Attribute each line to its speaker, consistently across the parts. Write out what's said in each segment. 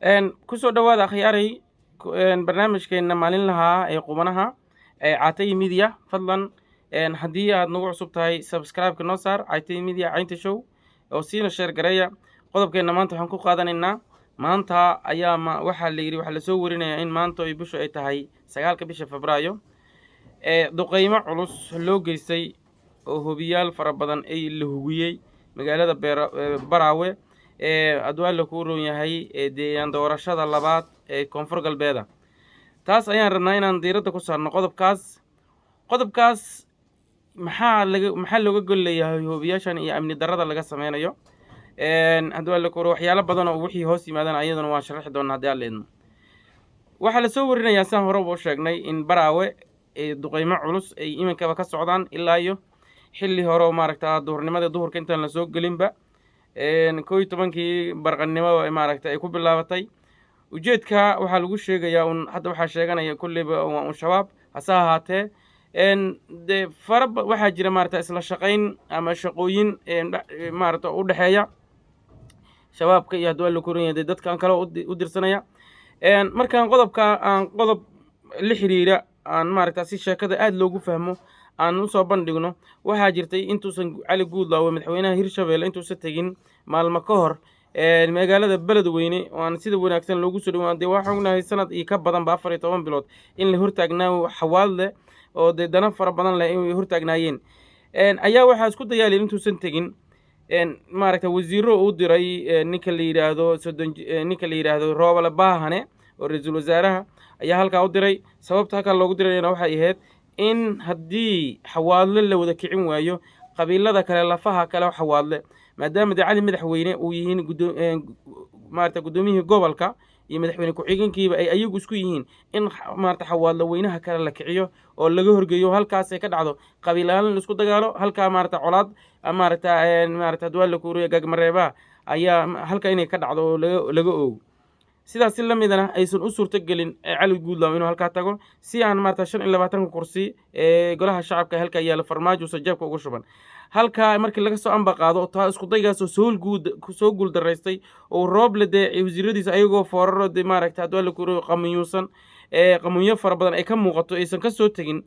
Speaker 1: Kusoo dhawaada, akhyaaray, barnaamijkeena maalinlaha ee qubanaha ee Caatay Media. Fadlan, haddii aad nagu cusub tahay, subscribe-ka noo saar Caatay Media, Caynta Show, oo siina share gareeya. Qodobkeena maanta waxaan ku qaadanaynaa, maanta ayaa ma waxaa la yidhi, waxaa lasoo warinayaa in maanta ay bishu ay tahay 9-ka bisha Febraayo ee duqeymo culus loo geystay oo hobiyaal fara badan ay la hugiyey magaalada Baraawe ee adwaalla kuu roon yahay ee deegaan doorashada labaad ee Koonfur Galbeeda. Taas ayaan rabnaa inaan diiradda ku saarno qodobkaas. Qodobkaas maxaa looga gol leeyahay hobiyaashan iyo amni darrada laga sameynayo? Haddii alla kuro, waxyaalo badan oo wixii hoos yimaadana ayaduna waan sharaxi doonaa haddii Alla idmo. Waxaa lasoo warinayaa, sidaan horeba u sheegnay, in Baraawe ee duqeymo culus ay iminkaba ka socdaan ilaa iyo xilli hore oo maaragta duhurnimada, duhurka intaan lasoo gelinba, 11-kii barqanimo maaragta ay ku bilaabatay. Ujeedka waxaa lagu sheegayaa un hadda waxaa sheeganaya kulleyba waa un Shabaab. Hase ahaatee, dee fara waxaa jira maarata isla shaqayn ama shaqooyin maarata u dhexeeya Shabaabka iyo haddii waa la koran yahay dee dadkan kale u dirsanaya. Markaan qodobka aan qodob la xiriira aan maaragta si sheekada aada loogu fahmo aan usoo bandhigno, waxaa jirtay intuusan Cali Guudlaawe, madaxweynaha Hirshabelle, intuusan tegin maalmo ka hor magaalada Beledweyne oo aan sida wanaagsan loogu soo dhawaan, dee waxaan ognahay sanad iyo ka badanba, 14 bilood, in la hortaagnaa Xawaadle oo dee dana fara badan leh inay hortaagnaayeen, ayaa waxaa isku dayaalay intuusan tegin maaragta wasiiro uu diray ninka la yidhaahdo 30, ninka la yidhaahdo Roobale Baahane oo ra-iisul wasaaraha ayaa halkaa u diray. Sababta halkaa loogu dirayna waxay ahayd in haddii Xawaadle la wada kicin waayo, qabiilada kale, lafaha kale oo Xawaadle, maadaama dee Cali madaxweyne uu yihiin maarata guddoomiyihii gobolka iyo madaxweyne ku-xigeenkiiba ay ayagu isku yihiin, in maarata Xawaadle weynaha kale la kiciyo oo laga horgeeyo, halkaasay ka dhacdo qabiil ahaan in laisku dagaalo halkaa, maarata colaad maarata hadwaa la kuuriyo gagmareebaha ayaa halka inay ka dhacdo oo laga oogo. Sidaas si la midana aysan u suurto gelin Cali Guudlaaw inuu halkaa tago, si aan maarata 25-ka kursi ee golaha shacabka halkaa yaalla Farmaajo uusan jeebka ugu shuban. Halkaa markii laga soo amba qaado taa isku daygaasoo soo guul daraystay oo Rooble dee wasiiradiisa ayagoo fooraro dee maaragta haddii la kuriyo qamiyuusan ee qamunyo fara badan ay ka muuqato aysan ka soo tegin,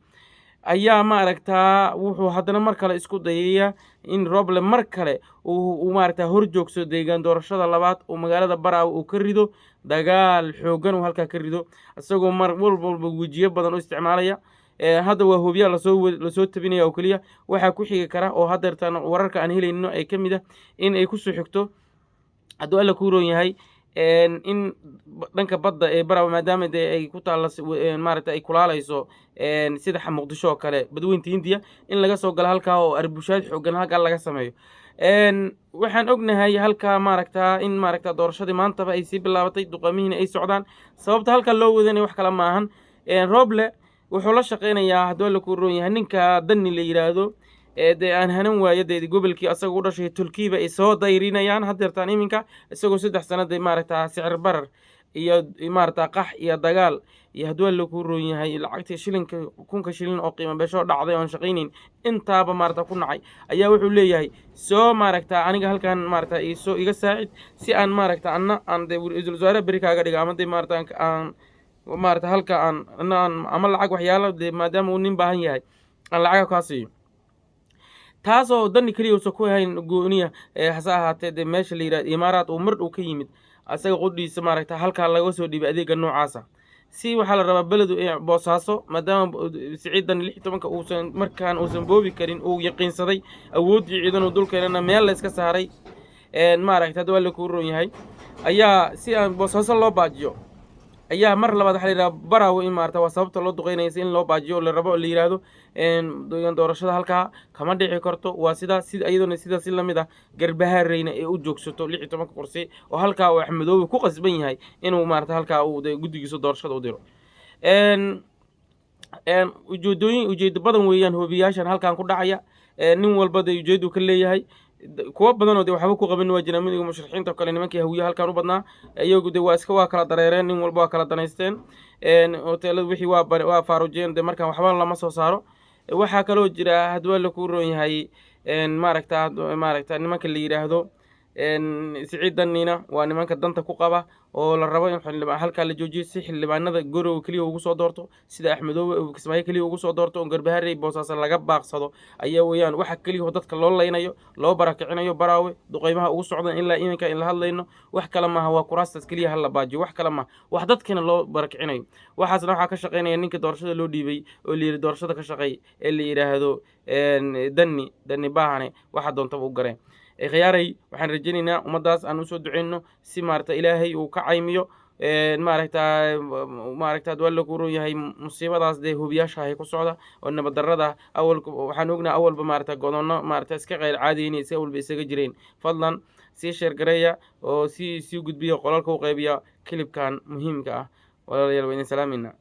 Speaker 1: ayaa maaragtaa wuxuu haddana mar kale isku dayaya in Roble mar kale uu maaragtaa hor joogso deegaan doorashada labaad uu magaalada Baraawe uu ka rido dagaal xooggan, uu halkaa ka rido, isagoo mar walba wejiyo badan u isticmaalaya. Hadda waa hoobiyaa lasoo tabinaya oo keliya. Waxaa ku xigi kara oo haddeertaan wararka aan helayno ay ka mid ah in ay kusoo xigto, hadduu Alla kuu roon yahay, in dhanka badda ee Baraawe, maadaama dee ay ku taalla maaragta ay kulaalayso sida Muqdisho oo kale Badweynta Hindiya, in laga soo galo halkaa oo arbushaad xooggan halkaa laga sameeyo. Waxaan ognahay halkaa maaragtaa in maaragta doorashadii maantaba ay sii bilaabatay, duqamihiina ay socdaan. Sababta halkaa loo wadanaya wax kale maahan, Roble wuxuu la shaqeynayaa, hadduu Alla kuu roon yahay, ninka Danni la yidhaahdo ee dee aan hanan waayo, dee gobolkii asaga u dhashay Tolkiiba ay soo dayrinayaan haddeertaan iminka, isagoo 3 sano dee maaragta sicir barar iyo maaragta qax iyo dagaal iyo hadduu Alla kuu roon yahay lacagtii shilinka 1000-ka shilin oo qiimo beesho dhacday oon shaqaynayn intaaba maaragta ku nacay, ayaa wuxuu leeyahay soo maaragta aniga halkan maaragta isoo iga saacid si aan maaragta anna aan dee ra-iisul wasaare beri kaaga dhiga, ama dee maaragta aan maaragta halka aan anna aan ama lacag waxyaalo dee maadaama uu nin baahan yahay aan lacaga kaa siiyo. Taasoo Dani keliya uusan ku hayn gooniya, hase ahaatee dee meesha la yidhahdo Imaaraat uu mar dhow ka yimid asaga qudhiisa maaragta halkaa laga soo dhiibay adeega noocaasa, si waxaa la rabaa beledu Boosaaso, maadaama Siciid Dani 16-ka uusan markaan uusan boobi karin, uu yaqiinsaday awooddii ciidan uu dulkeenana meel la iska saaray, maaragta hadda waa la kuu roon yahay, ayaa si aan Boosaaso loo baajiyo ayaa mar labaad waxaa la yidhaha Baraawe in maarata waa sababta loo duqeynaya, in loo baajiyo oo la rabo oo la yidhaahdo doorashada halkaa kama dhici karto. Waa sidaa sida iyaduna sidaa si lamid ah Garbahaareyna ee u joogsato 16-ka kursi oo halkaa uu Axmedoobe ku qasban yahay inuu maarata halkaa uu guddigiisa doorashada u diro. Ujeedooyin ujeedo badan weeyaan hoobiyaashan halkan ku dhacaya. Nin walba dee ujeedu ka leeyahay. Kuwo badanoo dee waxba ku qaban waa jiraan. Midowga musharaxiinta oo kale, nimankii Hawiye halkan u badnaa, iyagu dee waa iska waa kala dareereen, nin walba waa kala danaysteen, hoteelada wixii waa faarujeen, dee markaan waxba lama soo saaro. Waxaa kaloo jira, haddii waa la kuu roon yahay, maaragta nimanka la yidhaahdo Siciid Danina waa nimanka danta ku qaba oo la rabo in xildhibaan halkaa la joojiyo, si xildhibaanada Garowe keliya ugu soo doorto, sida Axmedoobe uu Kismaayo keliya ugu soo doorto, oo Garbaharey, Boosaaso laga baaqsado ayaa weeyaan waxa keliya oo dadka loo laynayo, loo barakicinayo, Baraawe duqeymaha ugu socdan ilaa iminka in la hadlayno. Wax kale maaha, waa kuraastaas keliya hala baajiyo, wax kale maaha wax dadkina loo barakicinayo. Waxaasna waxaa ka shaqaynaya ninka doorashada loo dhiibay oo la yidhi doorashada ka shaqeey, ee la yidhaahdo Danni. Danni baahane waxa doontaba u gareen. Khiyaaray, waxaan rajaynaynaa ummaddaas aan usoo duceyno si maarata Ilaahay uu ka caymiyo, maaragta waa lagu ron yahay musiibadaas dee hubiyaasha hay ku socda oo nabaddarrada. Awal waxaan ognaha awalba maarata godonno maarata iska qeyr caadiyeyna iska awalba isaga jireen. Fadlan sii share gareeya oo sii gudbiya, qolalka u qaybiya clipkan muhiimka ah. Walaalayaal, waa idin salaamayna.